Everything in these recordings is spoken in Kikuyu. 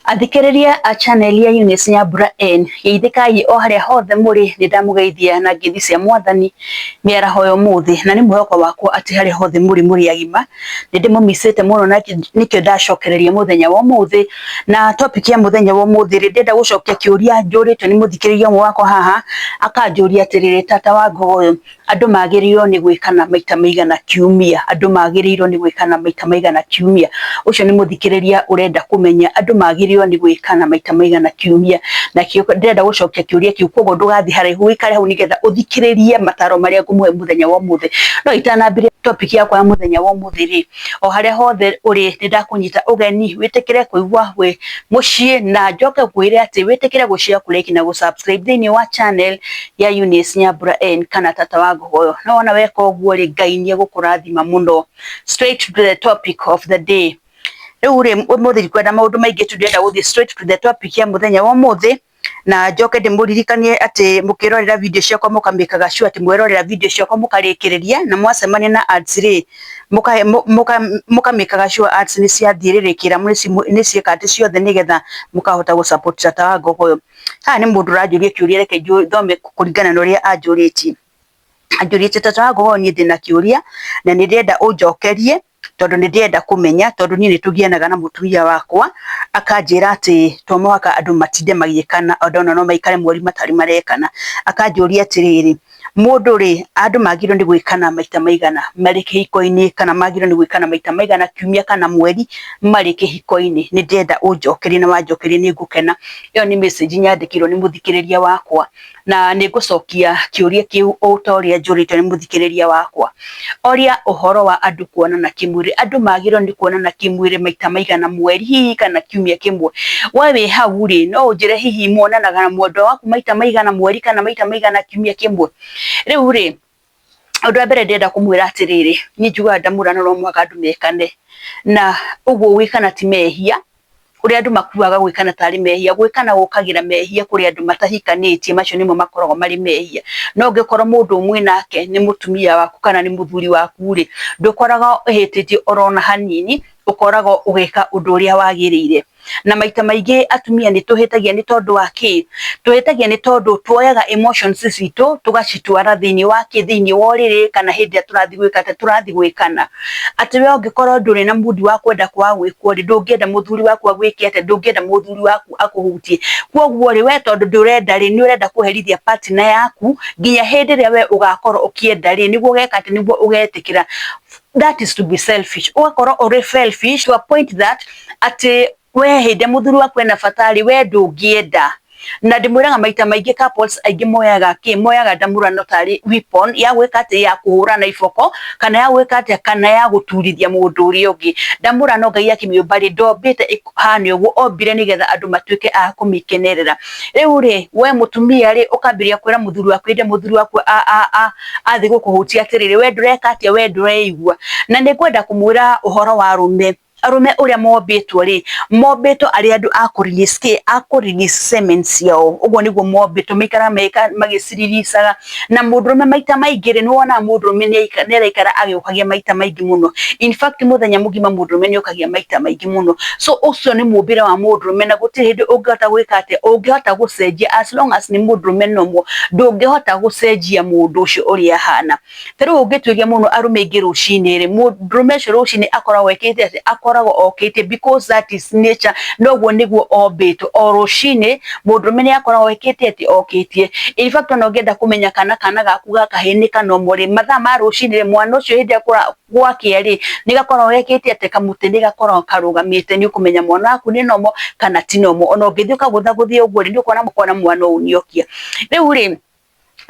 Athikĩrĩria a channel ya Eunice Nyambura N, geithĩkai o harĩa hothe mũrĩ, nĩ ndamũgeithia na ngeithi cia mwathani mĩaraho ya ũmũthĩ, na nĩ mwĩhoko wakwa atĩ harĩa hothe mũrĩ mũrĩ agima. Nĩ ndĩmũmicĩte mũno na nĩkĩo ndacokereria mũthenya wa ũmũthĩ, na topic ya mũthenya wa ũmũthĩ rĩ, ndĩrenda gũcokia kĩũria njũrĩtio nĩ mũthikĩrĩria ũmwe wakwa haha, akanjũria atĩrĩrĩ, tata wa Ngogoyo, Andũ magĩrĩirwo nĩ gwĩkana maita maigana kiumia? Andũ magĩrĩirwo nĩ gwĩkana maita maigana kiumia? Ũcio nĩ mũthikĩrĩria ũrenda kũmenya andũ magĩrĩirwo nĩ gwĩkana maita maigana kiumia. Na ndĩrenda gũcokia kĩũria kĩu koguo ndũgathiĩ haraihu ũikare hau nĩgetha ũthikĩrĩrie mataro marĩa ngũmũhe mũthenya wa ũmũthĩ. No itanambĩrĩria topic yakwa ya mũthenya wa ũmũthĩ rĩ, o harĩa hothe ũrĩ nĩ ndakũnyita ũgeni wĩtĩkĩre kũigua wĩ mũciĩ na njoke ngwĩre atĩ wĩtĩkĩre gũ share, kũ like na gũ subscribe thĩinĩ wa channel ya Eunice Nyambura N kana tata wa Ngogoyo. Na wona weka ũguo rĩ, Ngai nĩ egũkũrathima mũno. Straight to the topic of the day. Rĩu rĩ, ũmũthĩ ndikwenda maũndũ maingĩ tu ndĩrenda gũthiĩ straight to the topic ya mũthenya wa ũmũthĩ na njoke ndĩmũririkanie atĩ mũkĩrorera video ciakwa mũkamĩkaga sure atĩ mwerorera video ciakwa mũkarĩkĩrĩria na mwacemania na ads rĩ mũkamĩkaga sure ads nĩ ciathiĩrĩrĩkĩra nĩ ciĩka atĩ ciothe nĩgetha mũkahota gũ support tata wa Ngogoyo. Haha nĩ mũndũ ũranjũria kĩũria reke thome kũringana na ũrĩa anjũrĩtie. Anjũrĩtie tata wa Ngogoyo niĩ ndĩna kĩũria na nĩ ndĩrenda ũnjokerie tondũ nĩ ndĩrenda kũmenya tondũ niĩ nĩ tũgianaga na mũtumia wakwa akanjĩra atĩ to mũhaka andũ matinde magĩkana andũ ona no maikare mweri matarĩ marekana. Akanjũria atĩrĩrĩ, mũndũ rĩ, andũ magĩrĩirwo nĩ gwĩkana maita maigana marĩ kĩhiko-inĩ kana magĩrĩirwo nĩ gwĩkana maita maigana kiumia kana mweri marĩ kĩhiko-inĩ? Nĩ ndĩrenda ũnjokerie na wanjokeria nĩ ngũkena. Ĩyo nĩ message nyandĩkĩirwo nĩ mũthikĩrĩria wakwa na nĩ ngũcokia kĩũria kĩu o ta ũrĩa njũrĩtio nĩ mũthikĩrĩria wakwa. Oria ũhoro wa andũ kuonana kĩmwĩrĩ, andũ magĩrĩirwo nĩ kuonana kĩmwĩrĩ maita maigana mweri hihi kana kiumia kĩmwe? We wĩ hau rĩ, no ũnjĩre hihi muonanaga na mwendwa waku maita maigana mweri kana maita maigana kiumia kĩmwe? Rĩu rĩ, ũndũ wa mbere ndĩrenda kũmwĩra atĩrĩrĩ, niĩ njugaga ndamũra no mũhaka andũ mekane, na ũguo gwĩkana ti mehia, ũrĩa andũ makuaga gwĩkana tarĩ mehia, gwĩkana gũkagĩra mehia kũrĩ andũ matahikanĩtie, macio nĩmo makoragwo marĩ mehia. No ũngĩkorwo mũndũ mwĩ nake nĩ mũtumia waku kana nĩ mũthuri waku rĩ, ndũkoragwo ũhĩtĩtie orona hanini, ũkoragwo ũgĩka ũndũ ũrĩa wagĩrĩire. Na maita maingĩ atumia nĩ tũhĩtagia nĩ tondũ wa kĩ? Tũhĩtagia nĩ tondũ tuoyaga emotions citũ tũgacitwara thĩinĩ wa kĩ? Thĩinĩ wa ũrĩrĩ kana hĩndĩ ĩrĩa tũrathiĩ gwĩka atĩa? Tũrathiĩ gwĩkana. Atĩ we ũngĩkorwo ndũrĩ na mood wa kwenda kwaga gwĩkwo rĩ, ndũngĩenda mũthuri waku agwĩke atĩa? Ndũngĩenda mũthuri waku akũhutie. Koguo rĩ, we tondũ ndũrenda rĩ, nĩ ũrenda kũherithia partner yaku nginya hĩndĩ ĩrĩa we ũgakorwo ũkĩenda rĩ, nĩguo ũgeka atĩa? Nĩguo ũgetĩkĩra. That is to be selfish. Ũgakorwo ũrĩ selfish to a point that atĩ we hĩndĩ ĩrĩa mũthuri waku ena bata rĩ, we ndũngĩenda. Na ndĩmwĩraga maita maingĩ couples aingĩ moyaga kĩ? Moyaga ndamũrano tarĩ weapon ya gwĩka atĩ? Ya kũhũrana iboko kana ya gwĩka atĩa? Kana ya gũturithia mũndũ ũrĩa ũngĩ. Ndamũrano Ngai akĩmĩũmba rĩ, ndombĩte ĩhane ũguo, ombire nĩgetha andũ matuĩke a kũmĩkenerera. Rĩu rĩ, we mũtumia rĩ, ũkambĩrĩria kwĩra mũthuri waku hĩndĩ ĩrĩa mũthuri waku athiĩ gũkũhutia atĩrĩrĩ, we ndũreka atĩa? We ndũreigua. Na nĩ ngwenda kũmwĩra ũhoro wa arũme. Arũme ũrĩa mombĩtwo rĩ, mombĩtwo arĩ andũ a kũ release kĩ? A kũ release semen ciao. Ũguo nĩguo mombĩtwo, maikaraga magĩciriricaga. Na mũndũrũme maita maingĩ rĩ, nĩ wonaga mũndũrũme nĩ araikara agĩũkagia maita maingĩ mũno. In fact mũthenya mũgima mũndũrũme nĩ okagia maita maingĩ mũno. So ũcio nĩ mũmbĩre wa mũndũrũme na gũtirĩ hĩndĩ ũngĩhota gwĩka atĩa? Ũngĩhota gũcenjia as long as nĩ mũndũrũme normal, ndũngĩhota gũcenjia mũndũ ũcio ũrĩa ahana. Ta rĩu ũngĩtuĩria mũno arũme aingĩ rũcinĩ rĩ, mũndũrũme ũcio rũcinĩ akoragwo ekĩte atĩa? Akoragwo okĩte because that is nature, noguo nĩguo ombĩtwo. O rũcinĩ mũndũrũme nĩ akoragwo ekĩte atĩ? Okĩtie. In fact ona ũngĩenda kũmenya kana kana gaku ga kahĩĩ nĩ kanormal rĩ, mathaa ma rũcinĩ rĩ, mwana ũcio hĩndĩ ĩrĩa gwakĩa rĩ, nĩ gakoragwo gekĩte atĩ? Kamũtĩ nĩ gakoragwo karũgamĩte, nĩ ũkũmenya mwana waku nĩ normal kana ti normal. Ona ũngĩthiĩ ũkagũthagũthie ũguo rĩ, nĩ ũkuona mwana ũyũ nĩ okia. Rĩu rĩ,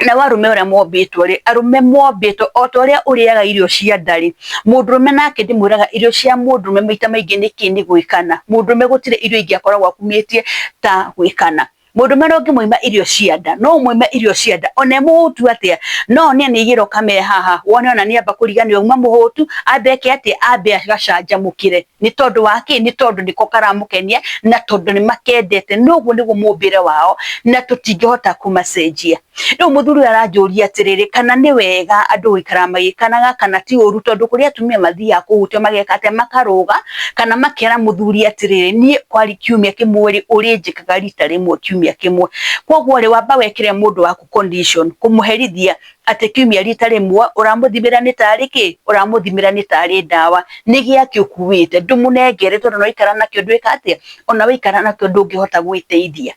nao arũme ũrĩa mombĩtwo rĩ, arũme mombĩtwo o ta ũrĩa ũrĩaga irio cia nda rĩ, mũndũrũme nake ndĩmwĩraga irio cia mũndũrũme maita maingĩ nĩ kĩ? Nĩ gwĩkana. Mũndũrũme gũtirĩ irio ingĩ akoragwo akumĩtie ta gwĩkana. Mũndũrũme no ũngĩmũima irio cia nda, no ũmũime irio cia nda ona e mũhũtu atĩa, no one nĩ igĩro kame haha, wone ona nĩ amba kũriganĩrwo auma mũhũtu, ambe eke atĩa, ambe agacanjamũkĩre. Nĩ tondũ wa kĩ? Nĩ tondũ nĩko karamũkenia na tondũ nĩ makendete. Na ũguo nĩguo mũmbĩre wao na tũtingĩhota kũmacenjia. Rĩu mũthuri ũyũ aranjũria atĩrĩrĩ, kana nĩ wega andũ gũikara magĩkanaga kana ti ũru, tondũ kũrĩ atumia mathiaga kũhutio mageka atĩa, makarũga kana makera mũthuri atĩrĩrĩ, niĩ kwari kiumia kĩmwe rĩ, ũrĩnjĩkaga rita rĩmwe kiumia kĩmwe. Koguo rĩ, wamba wekĩre mũndũ waku condition, kũmũherithia atĩ kiumia rita rĩmwe ũramũthimĩra nĩ tarĩ kĩ, ũramũthimĩra nĩ tarĩ ndawa, nĩ gĩakĩ ũkuĩte, ndũmũnengere tondũ ona waikara nakĩo ndwĩka atĩa, ona waikara nakĩo ndũngĩhota gwĩteithia.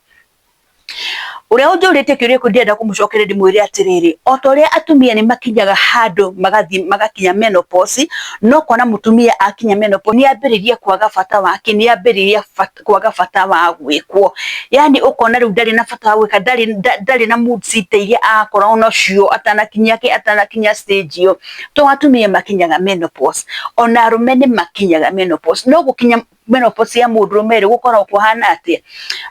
Ũrĩa ũnjũrĩtie kĩũria kĩu ndĩrenda kũmũcokeria ndĩmwĩre atĩrĩrĩ, o ta ũrĩa atumia nĩ makinyaga handũ magathiĩ magakinya menopause, no ũkona mũtumia akinya menopause nĩ ambĩrĩria kwaga bata wake, nĩ ambĩrĩria kwaga bata wa gwĩkwo. Yaani ũkona rĩu ndarĩ na bata wa gwĩka, ndarĩ na moods ta iria akoragwo nacio atanakinyia kĩ, atanakinyia stage ĩyo. To atumia makinyaga menopause, ona arũme nĩ makinyaga menopause, no gũkinya menopause ya mũndũrũme rĩ gũkoragwo kũhana atĩa?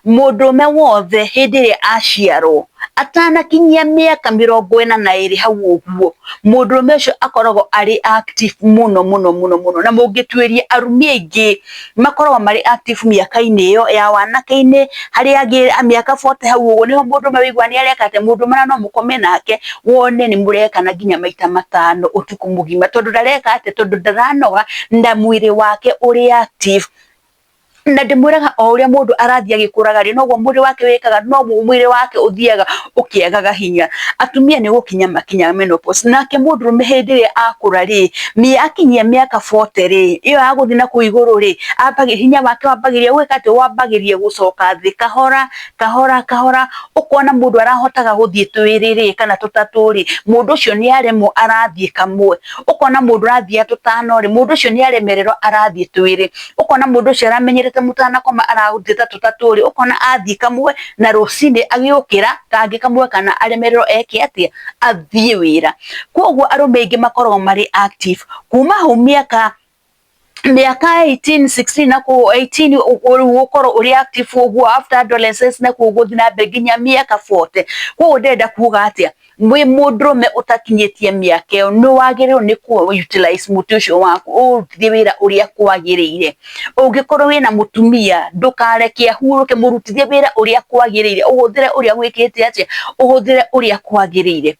Mũndũrũme wothe hĩndĩ ĩrĩa aciarwo atanakinyia mĩaka 42 hau ũguo, mũndũrũme ũcio akoragwo arĩ active mũno mũno mũno mũno, na mũngĩtuĩria arũme aingĩ makoragwo marĩ active mĩaka-inĩ ĩyo ya wanake-inĩ, harĩa mĩaka 40 hau ũguo nĩho mũndũrũme ũiguaga nĩ areka atĩa, mũndũrũme no mũkome nake wone nĩ mũrekana nginya maita matano ũtukũ mũgima, tondũ ndareka atĩa, tondũ ndaranoga na mwĩrĩ wake ũrĩ active. Na ndĩmwĩraga o ũrĩa mũndũ arathiĩ agĩkũraga rĩ, noguo mwĩrĩ wake wĩkaga, noguo mwĩrĩ wake ũthiaga ũkĩagaga hinya. Atumia nĩ gũkinya makinyaga menopause, nake mũndũrũme hĩndĩ ĩrĩa akũra rĩ, akinyia mĩaka 40 rĩ, ĩyo ya gũthiĩ na kũu igũrũ rĩ, hinya wake wambagĩrĩria gwĩka atĩa, wambagĩrĩria gũcoka thĩ kahora kahora kahora, ũkona mũndũ arahotaga gũthiĩ twĩrĩ rĩ, kana tũtatũ rĩ, mũndũ ũcio nĩ aremwo arathiĩ kamwe. Ũkona mũndũ ũrathiĩ tũtano rĩ, mũndũ ũcio nĩ aremererwo arathiĩ twĩrĩ. Ũkona mũndũ ũcio aramenyerete mũtanakoma arathiĩ ta tũtatũ rĩ, ũkona athiĩ kamwe na rũcinĩ agĩũkĩra kangĩ kamwe kana aremererwo eke atĩa, athiĩ wĩra. Koguo arũme aingĩ makoragwo marĩ active kuma hau mĩaka 18 16 na kũu 18 rĩu ũkorwo ũrĩ active ũguo after adolescence na kũu gũthiĩ na mbere nginya mĩaka 40. Koguo ndĩrenda kuga atĩa, wĩ mũndũrũme ũtakinyĩtie mĩaka ĩyo nĩ wagĩrĩirwo nĩ kũ utilize mũtĩ ũcio waku ũrutithie wĩra ũrĩa kwagĩrĩire. Ũngĩkorwo wĩna mũtumia ndũkareke ahurũke, mũrutithie wĩra ũrĩa kwagĩrĩire, ũhũthĩre ũrĩa gwĩkĩte atĩa, ũhũthĩre ũrĩa kwagĩrĩire.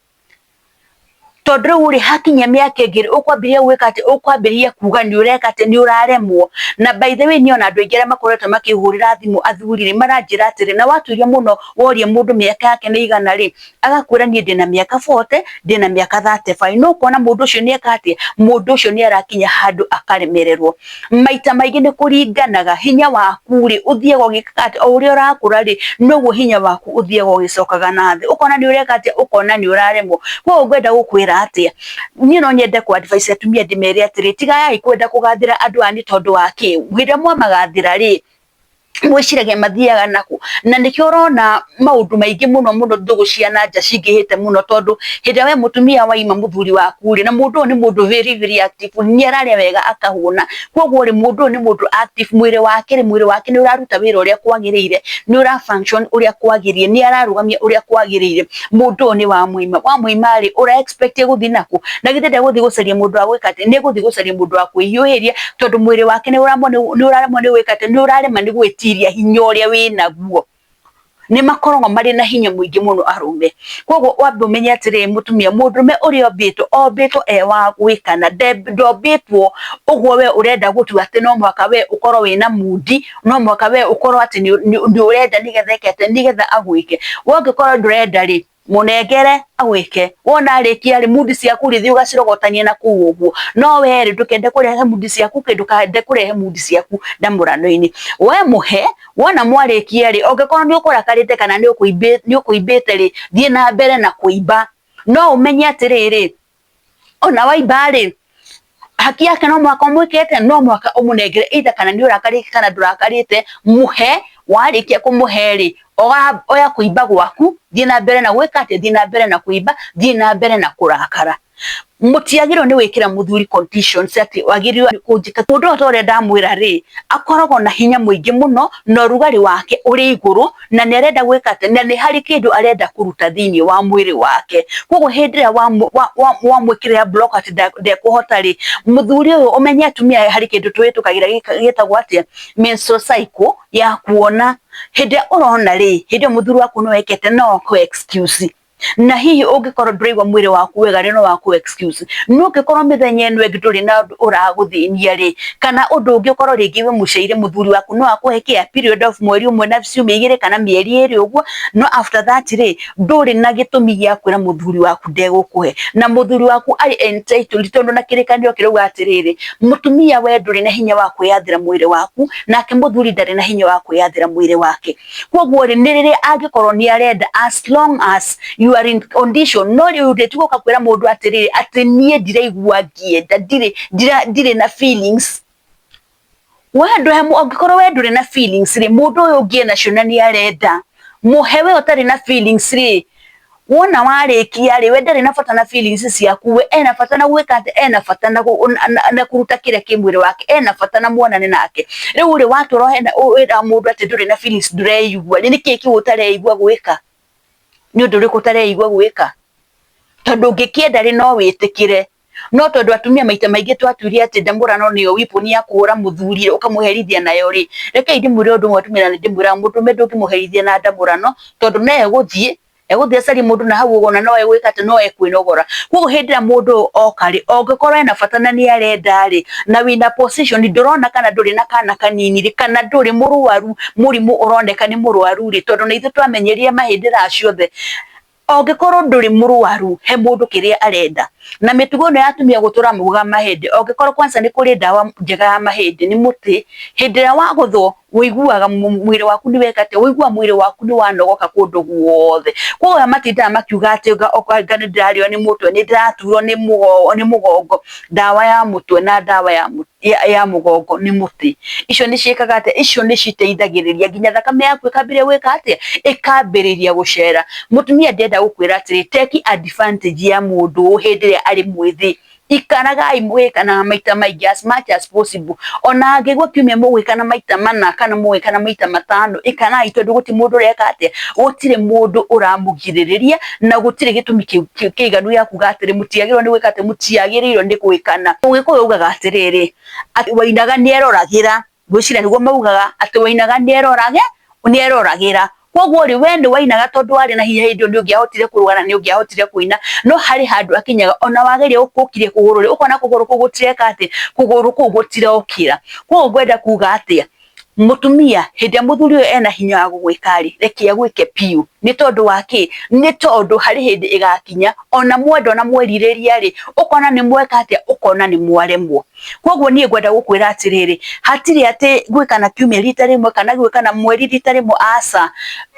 Tondũ rĩu rĩ hakinya mĩaka ĩngĩ ũkwambĩrĩria gwĩka atĩ, ũkwambĩrĩria kuga nĩ ũreka atĩ nĩ ũraremwo. Na by the way niĩ ona andũ aingĩ arĩa makoretwo makĩhũrĩra thimũ athuri rĩ, maranjĩra atĩrĩ, na watuĩria mũno woria mũndũ mĩaka yake nĩ igana rĩ, agakwĩra niĩ ndĩna mĩaka 40, ndĩna mĩaka 35. No ũkona mũndũ ũcio nĩ eka atĩa, mũndũ ũcio nĩ arakinya handũ akaremererwo. Maita maingĩ nĩ kũringanaga hinya waku rĩ, ũthiaga ũgĩkaga atĩa, o ũrĩa ũrakũra rĩ, noguo hinya waku ũthiaga ũgĩcokaga na thĩ. Ũkona nĩ ũreka atĩa, ũkona nĩ ũraremwo. Koguo ngwenda gũkwĩra atĩa, niĩ no nyende kũ advise atumia ndĩmere atĩrĩ, tigai kwenda kũgathĩra andũ aya nĩ tondũ wa kĩ, hĩndĩ ĩrĩa mwamagathĩra rĩ, mwĩciragia mathiaga nakũ. Na nĩkĩo ũrona maũndũ maingĩ mũno mũno ndũgũ cia na nja cingĩhĩte mũno, tondũ hĩndĩ ĩrĩa we mũtumia waima mũthuri waku rĩ, na mũndũ ũyũ nĩ mũndũ very very active, nĩ ararĩa wega akahũna, koguo rĩ mũndũ ũyũ nĩ mũndũ active, mwĩrĩ wake rĩ, mwĩrĩ wake nĩ ũraruta wĩra ũrĩa kwagĩrĩire, nĩ ũra function ũrĩa kwagĩrĩire, nĩ ararũgamia ũrĩa kwagĩrĩire, mũndũ ũyũ nĩ wamũima. Wamũima rĩ, ũra expect gũthiĩ nakũ? Na githĩ ndegũthiĩ gũcaria mũndũ wa gwĩka atĩ, nĩ egũthiĩ gũcaria mũndũ wa kwĩhiũhĩria, tondũ mwĩrĩ wake nĩ ũraremwo nĩ gwĩka atĩ, nĩ ũrarema nĩ gwĩtiria hinya ũrĩa wĩnaguo. Nĩ makoragwo marĩ na hinya mũingĩ mũno arũme. Koguo wambe ũmenye atĩrĩrĩ mũtumia, mũndũrũme ũrĩa ombĩtwo, ombĩtwo e wa gwĩkana, ndombĩtwo ũguo we ũrenda gũtua atĩ no mũhaka we ũkorwo wĩna mood, no mũhaka we ũkorwo atĩ nĩ ũrenda nĩgetha eke atĩ, nĩgetha agwĩke. We ũngĩkorwo ndũrenda rĩ, mũnengere agwĩke. Wona arĩkia rĩ, mood ciaku rĩ, thiĩ ũgacirogotanie na kũu ũguo. No we rĩ, ndũkende kũrehe mood ciaku kĩ, ndũkende kũrehe mood ciaku ndamũrano-inĩ. We mũhe, wona mwarĩkia rĩ, ũngĩkorwo nĩ ũkũrakarĩte kana nĩ ũkũimbĩte rĩ, thiĩ na mbere na kũimba. No ũmenye atĩrĩrĩ, ona waimba rĩ, haki yake no mũhaka ũmwĩkĩte, no mũhaka ũmũnengere either kana nĩ ũrakarĩte kana ndũrakarĩte, mũhe. Warĩkia kũmũhe rĩ, oya kũimba gwaku, thiĩ na mbere na gwĩka atĩa, thiĩ na mbere na kũimba, thiĩ na mbere na kũrakara. Mũtiagĩrĩirwo nĩ gwĩkĩra mũthuri conditions atĩ wagĩrĩirwo nĩ kũnjĩka. Mũndũ ũyũ ta ũrĩa ndamwĩra rĩ, akoragwo na hinya mũingĩ mũno na ũrugarĩ wake ũrĩ igũrũ na nĩ arenda gwĩka atĩ, na nĩ harĩ kĩndũ arenda kũruta thĩinĩ wa mwĩrĩ wake. Koguo hĩndĩ ĩrĩa wamwĩkĩrĩra block atĩ ndekũhota rĩ, mũthuri ũyũ ũmenye atumia harĩ kĩndũ tũhĩtũkagĩra gĩtagwo atĩa, menstrual cycle ya kuona. Hĩndĩ ĩrĩa ũrona rĩ, hĩndĩ ĩyo mũthuri waku no ekete no akũ excuse. Na hihi ũngĩkorwo ndũraigua mwĩrĩ waku wega rĩ, no akũ excuse. No ũngĩkorwo mĩthenya ĩno ĩngĩ ndũrĩ na ũndũ ũragũthĩnia rĩ, kana ũndũ ũngĩ ũkorwo rĩngĩ wĩ mũcaire, mũthuri waku no akũhe care period of mweri ũmwe na ciumia igĩrĩ kana mĩeri ĩrĩ ũguo, no after that rĩ, ndũrĩ na gĩtũmi gĩa kwĩra mũthuri waku ndegũkũhe. Na mũthuri waku arĩ entitled tondũ na kĩrĩkanĩro kĩrauga atĩrĩrĩ, mũtumia we ndũrĩ na hinya wa kwĩyathĩra mwĩrĩ waku, nake mũthuri ndarĩ na hinya wa kwĩyathĩra mwĩrĩ wake. Koguo rĩ, nĩ rĩrĩa angĩkorwo nĩ arenda as long as you are in condition. No rĩu rĩ, tiga ũka kwĩra mũndũ atĩrĩrĩ, atĩ niĩ ndiraigua ngĩenda, ndirĩ na feelings. We angĩkorwo we ndũrĩ na feelings rĩ, mũndũ ũyũ ũngĩ enacio na nĩ arenda, mũhe we ũtarĩ na feelings rĩ, wona warĩkia rĩ, we ndarĩ na bata na feelings ciaku, we ena bata na gwĩka atĩ, ena bata na kũruta kĩrĩa kĩ mwĩrĩ wake, ena bata na muonane nake. Rĩu rĩ, watũra wĩra mũndũ atĩ ndũrĩ na feelings, ndũreigua rĩ, nĩkĩĩ kĩu ũtareigua gwĩka? Nĩ ũndũ ũrĩkũ ũtareigua gwĩka? Tondũ ũngĩkĩenda rĩ, no wĩtĩkĩre. No tondũ atumia maita maingĩ twatuire atĩ ndamũrano nĩyo weapon ya kũhũra mũthuri ũkamũherithia nayo rĩ, rekei ndĩmwĩre ũndũ ũmwe atumia, na nĩ ndĩmwĩraga mũndũrũme ndũngĩmũherithia na ndamũrano, tondũ no egũthiĩ acarie mũndũ na hau ũguo, na no egwĩka atĩ no ekwĩnogora. Koguo hĩndĩ ĩrĩa mũndũ ũyũ oka rĩ, angĩkorwo ena bata na nĩ arenda rĩ, na wĩna position, ndũrona kana ndũrĩ na kana kanini rĩ, kana ndũrĩ mũrwaru mũrimũ ũroneka nĩ mũrwaru rĩ, tondũ na ithuĩ twamenyeria mahĩndĩ thaa ciothe, angĩkorwo ndũrĩ mũrwaru, he mũndũ kĩrĩa arenda. Na mĩtugo ĩno ya atumia gũtũra maugaga mahĩndĩ, angĩkorwo kwanza nĩ kũrĩ ndawa njega ya mahĩndĩ, nĩ mũtĩ. Hĩndĩ ĩrĩa wagũthwo ũiguaga mwĩrĩ waku nĩ weka atĩa, ũiguaga mwĩrĩ waku nĩ wanogoka kũndũ guothe. Koguo aya matindaga makiuga atĩ anga nĩ ndĩrarĩo nĩ mũtwe, nĩ ndĩraturwo nĩ mũgongo, ndawa ya mũtwe na ndawa ya mũgongo nĩ mũtĩ. Icio nĩ ciĩkaga atĩa, icio nĩ citeithagĩrĩria nginya thakame yaku ĩkambĩrĩria gwĩka atĩa, ĩkambĩrĩria gũcera. Mũtumia ndĩrenda gũkwĩra atĩrĩ, take advantage ya mũndũ ũyũ hĩndĩ ĩrĩa arĩ mwĩthĩ. Ikaragai mũgĩkanaga maita maingĩ as much as possible. Ona angĩgwo kiumia mũgwĩkana maita mana kana mũgwĩkana maita 5, ĩkanai, tondũ gũtirĩ mũndũ ũreka atĩa, gũtirĩ mũndũ ũramũgirĩrĩria, na gũtirĩ gĩtũmi kĩiganu gĩa kuga atĩrĩ mũtiagĩrĩirwo nĩ gwĩka atĩ, mũtiagĩrĩirwo nĩ gwĩkana. Mũgĩkũyũ augaga atĩrĩrĩ, atĩ wainaga nĩ eroragĩra, ngwĩciria nĩguo maugaga atĩ wainaga nĩ eroragĩra. Koguo rĩ, we nĩ wainaga tondũ warĩ na hinya, hĩndĩ ĩyo nĩ ũngĩahotire kũrũga na nĩ ũngĩahotire kũina, no harĩ handũ akinyaga ona wageria gũkũkiria kũgũrũ rĩ, ũkona kũgũrũ kũu gũtireka atĩ, kũgũrũ kũu gũtirokĩra. Koguo ngwenda kuga atĩa, mũtumia hĩndĩ ĩrĩa mũthuri ũyũ ena hinya wa gũgwĩka rĩ, reke agwĩke biũ. Nĩ tondũ wa kĩ? Nĩ tondũ harĩ hĩndĩ ĩgakinya ona mwendwo na mwerirĩria rĩ, ũkona nĩ mweka atĩa, ũkona nĩ mwaremwo. Koguo niĩ ngwenda gũkwĩra atĩrĩrĩ, hatirĩ atĩ gwĩkana kiumia rita rĩmwe kana gwĩkana mweri rita rĩmwe, aca.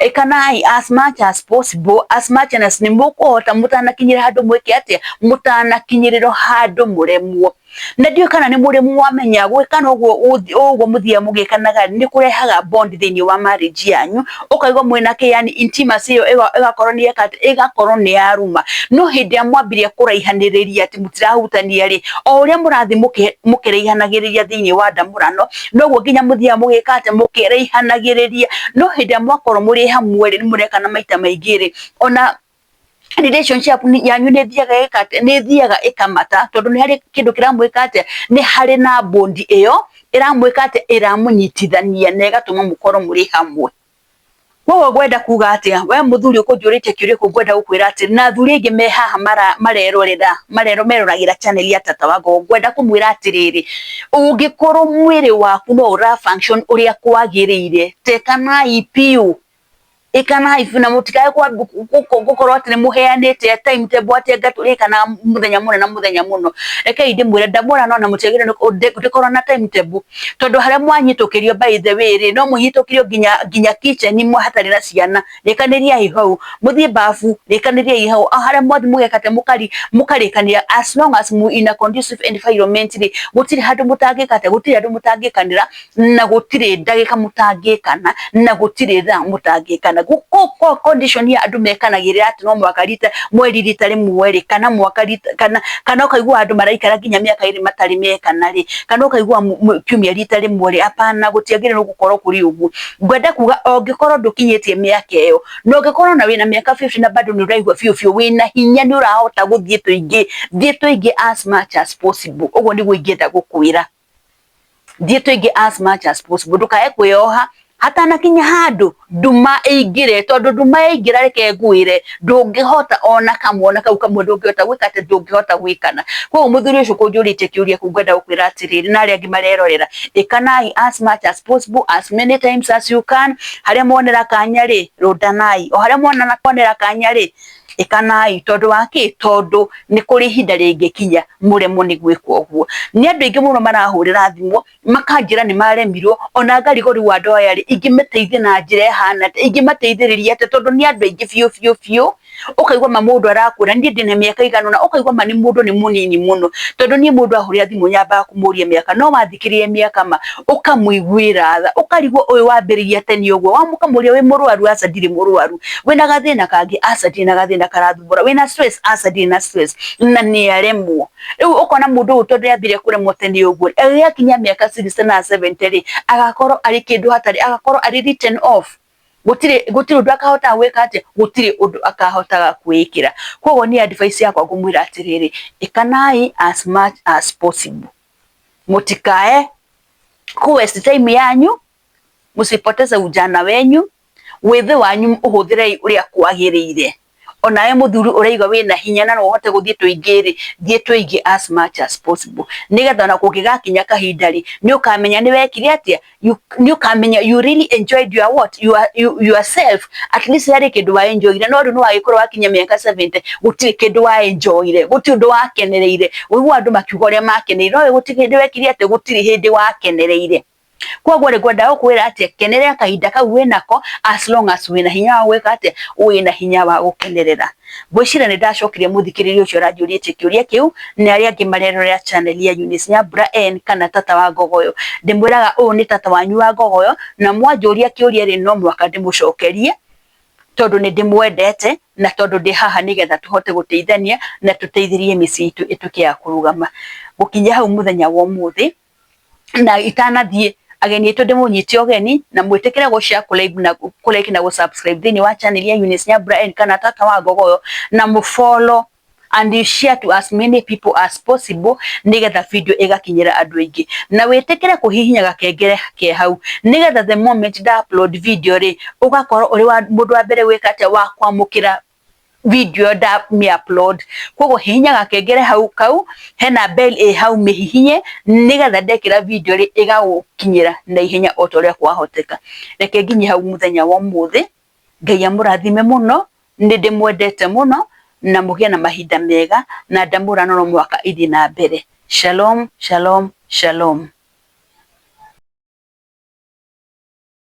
Ĩkanai as much as possible, as much as nĩ mũkũhota, mũtanakinyĩra handũ mwĩke atĩa, mũtanakinyĩrĩrwo handũ mũremwo. Na ndiũĩ kana nĩ mũrĩ mwamenya gwĩkana ũguo ũguo mũthiaga mũgĩkanaga nĩ kũrehaga bond thĩinĩ wa marriage yanyu, ũkaigua mwĩna kĩ, yani intimacy ĩyo ĩgakorwo nĩ yeka atĩa, ĩgakorwo nĩ yaruma. No hĩndĩ ĩrĩa mwambirie kũraihanĩrĩria atĩ mũtirahutania rĩ, o ũrĩa mũrathiĩ mũkĩraihanagĩrĩria thĩinĩ wa ndamũrano, noguo nginya mũthiaga mũgĩka atĩa, mũkĩraihanagĩrĩria. No hĩndĩ ĩrĩa mwakorwo mũrĩ hamwe rĩ, nĩ mũrekana maita maingĩ rĩ, ona relationship yanyu nĩ ĩthiaga ĩgĩka atĩa, nĩ ĩthiaga ĩkamata, tondũ nĩ harĩ kĩndũ kĩramwĩka atĩa, nĩ harĩ na bond ĩyo ĩramwĩka atĩa, ĩramũnyitithania na ĩgatũma mũkorwo mũrĩ hamwe. Koguo ngwenda kuga atĩa, we mũthuri ũkũnjũrĩtie kĩũria kĩu, ngwenda gũkwĩra atĩ na athuri aingĩ me haha marerorera, meroragĩra channel ya Tata wa Ngogo, ngwenda kũmwĩra atĩrĩrĩ, ũngĩkorwo mwĩrĩ waku no ũra function ũrĩa kwagĩrĩire, tekanai biũ, ĩkanai biũ, na mũtikae gũkorwo atĩ nĩ mũheanĩte timetable atĩ anga tũrĩkanaga mũthenya mũna na mũthenya mũno. Rekei ndĩmwĩre, ndamũrano na mũtiagĩrĩirwo ndĩkorwo na timetable, tondũ harĩa mwanyitũkĩrio, by the way rĩ, no mũhĩtũkĩrio nginya kitchen hatarĩ na ciana. Rĩkanĩriai hau, mũthiĩ bafu, rĩkanĩriai hau, o harĩa mwathiĩ mũgeka atĩ mũkarĩkanĩra, as long as mu in a conducive environment rĩ, gũtirĩ handũ mũtangĩka atĩa, gũtirĩ handũ mũtangĩkanĩra, na gũtirĩ ndagĩka mũtangĩkana, na gũtirĩ thaa mũtangĩkana. Gũkũ condition ya andũ mekanagĩrĩra atĩ no mũhaka rita mweri rita rĩmwe rĩ, kana mwaka rita, kana ũkaigua andũ maraikara nginya mĩaka ĩrĩ matarĩ mekana rĩ, kana ũkaigua kiumia rita rĩmwe rĩ, hapana, gũtiagĩrĩirwo gũkorwo kũrĩ ũguo. Ngwenda kuga ũngĩkorwo ndũkinyĩtie mĩaka ĩyo, na ũngĩkorwo ona wĩna mĩaka 50 na bado nĩ ũraigua biũ biũ wĩna hinya nĩ ũrahota gũthiĩ tũingĩ, thiĩ tũingĩ as much as possible. Ũguo nĩguo ingĩenda gũkwĩra. Thiĩ tũingĩ as much as possible, ndũkae kwĩyoha hatanakinya handũ nduma ĩingĩre, tondũ nduma yaingĩra reke ngwĩre ndũngĩhota ona kamwe, ona kau kamwe ndũngĩhota gwĩka atĩ ndũngĩhota gwĩkana. Koguo mũthuri ũcio kũnjũrĩtie kĩũria kĩu ngwenda gũkwĩra atĩrĩrĩ, na arĩa angĩ marerorera, ĩkanai as much as possible, as many times as you can. Harĩa mwonera kanya rĩ, rũndanai, o harĩa mwonera kanya rĩ, ĩkanai, tondũ wa kĩ? Tondũ nĩ kũrĩ ihinda rĩngĩkinya mũremwo nĩ gwĩka ũguo. Nĩ andũ aingĩ mũno marahũrĩra thimũ makanjĩra nĩ maremirwo, ona ngarigwo rĩu andũ aya rĩ, ingĩmateithia na njĩra ĩhana atĩa, ingĩmateithĩrĩria atĩa, tondũ nĩ andũ aingĩ biũ biũ biũ. Ũkaigua ma mũndũ arakwĩra niĩ ndĩna mĩaka igana ũna, ũkaigua ma nĩ mũndũ nĩ mũnini mũno, tondũ niĩ mũndũ ahũrĩra thimũ nyambaga kũmũria mĩaka, no wathikĩrĩria mĩaka ma ũkamũiguĩra tha, ũkarigwo ũyũ wambĩrĩria tene ũguo, ũkamũria wĩ mũrwaru? Aca ndirĩ mũrwaru. Wĩna gathĩna kangĩ? Aca ndirĩ na gathĩna karathumbũra. Wĩna stress? Aca ndirĩ na stress. Na nĩ aremwo. Rĩu ũkona mũndũ ũyũ tondũ nĩambire kũremwo tene ũguo, agĩgakinya mĩaka 60 na 70 rĩ, agakorwo arĩ kĩndũ hatarĩ, agakorwo arĩ written off. Gũtirĩ ũndũ akahotaga gwĩka atĩa, gũtirĩ ũndũ akahotaga kwĩĩkĩra. Koguo niĩ advice yakwa ngũmwĩra atĩrĩrĩ, ĩkanai as much as possible, mũtikae ku waste time yanyu, msipoteze ujana wenyu, wĩthĩ wanyu ũhũthĩrei ũrĩa kwagĩrĩire. Onawe mũthuri ũraigua wĩna hinya na no ũhote gũthiĩ tũingĩ rĩ, thiĩ tũingĩ as much as possible, nĩgetha ona kũngĩgakinya kahinda rĩ, nĩ ũkamenya nĩ wekire atĩa, nĩ ũkamenya you really enjoyed your what, your, you, yourself. At least harĩ kĩndũ wa enjoyire. No rĩu nĩ wagĩkorwo wakinya mĩaka 70, gũtirĩ kĩndũ wa enjoyire, gũtirĩ ũndũ wakenereire. Ũiguaga andũ makiuga ũrĩa makenereire, no we gũtirĩ hĩndĩ wekire atĩa, gũtirĩ hĩndĩ wakenereire. Koguo rĩ, ngwenda gũkwĩra atĩa, kenerera kahinda kau wĩnako as long as wĩna hinya wa gwĩka atĩa, wĩna hinya wa gũkenerera. Ngwĩciria nĩ ndacokirie mũthikĩrĩria ũcio ũranjũrĩtie kĩũria kĩu, na arĩa angĩ marerorera channel ya Eunice Nyambura N kana tata wa Ngogoyo. Ndĩmwĩraga ũyũ nĩ tata wanyu wa Ngogoyo, na mwanjũria kĩũria rĩ, no mũhaka ndĩmũcokerie, tondũ nĩ ndĩmwendete na tondũ ndĩ haha nĩgetha tũhote gũteithania na tũteithĩrĩrie mĩciĩ itũ ĩtuĩke ya kũrũgama. Gũkinya hau mũthenya wa ũmũthĩ, na itanathiĩ, ageni aitũ ndĩmũnyite ũgeni na mwĩtĩkĩre gũ share, kũ like na gũ subscribe thĩinĩ wa channel ya Eunice Nyambura N kana tata wa Ngogoyo, na mũ follow and you share to as many people as possible, nĩgetha video ĩgakinyĩra andũ aingĩ. Na wĩtĩkĩre kũhihinya gakengere ke hau, nĩgetha the moment nda upload video rĩ, ũgakorwo ũrĩ wa mũndũ wa mbere gwĩka atĩa, wa kwamũkĩra video nda mĩ upload. Koguo hihinya gakengere hau kau hena bell ĩ hau, mĩhihinye, nĩgetha ndekĩra video rĩ, ĩgagũkinyĩra na ihenya o ta ũrĩa kwahoteka. Reke nginye hau mũthenya wa ũmũthĩ. Ngai amũrathime mũno, nĩ ndĩmwendete mũno, na mũgĩe na mahinda mega, na ndamũra no mũhaka ithiĩ na mbere. Shalom, shalom, shalom.